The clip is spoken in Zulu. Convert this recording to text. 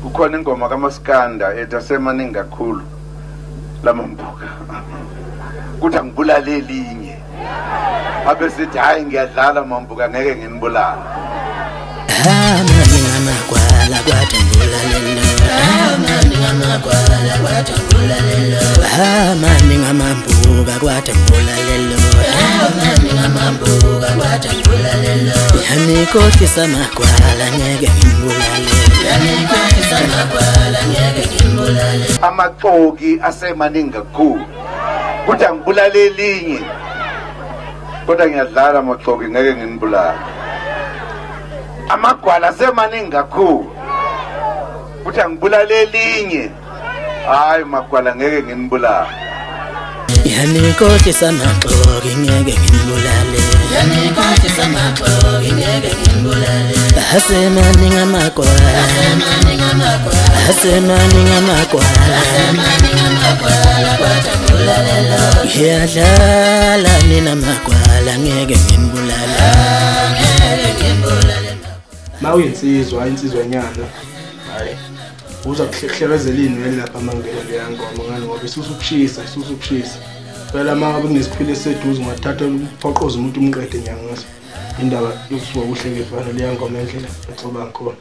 Kukhona ingoma kaMaskanda ethi asemaningi kakhulu lamambuka. Kuthi angibulale elinye. Abe sithi hayi ngiyadlala mambuka ngeke nginibulale. Amaxoki asemaningi kakhulu. Kuthi angibulale elinye. Kodwa ngiyadlala amaxoki ngeke nginibulale. Amagwala asemaningi kakhulu. Kuthi angibulale elinye. Hayi magwala ngeke nginibulale. Yanikhohlisa amaxoki ngeke nginibulale. Yanikhohlisa amaxoki ngeke nginibulale. Asemaningi amagwala. Asemaningi amagwala. Asemaningi amagwala. Asemaningi amagwala kwathi ngibulale. Ngiyadlala nina magwala ngeke nginibulale. Ngeke nginibulale. Mawuyinsizwa insizwanyana. Hayi. Uza kuhlekezela inwele lapha mangena leya ngoma ngani ngoba isusa ukushisa isusa ukushisa. Phela uma ngabe kunesiphile eseduze ungathatha uphoqoze umuntu umqede nyangaso. Indaba yokusuka kuhleke efana leya ngoma endlela exoba ngikhona.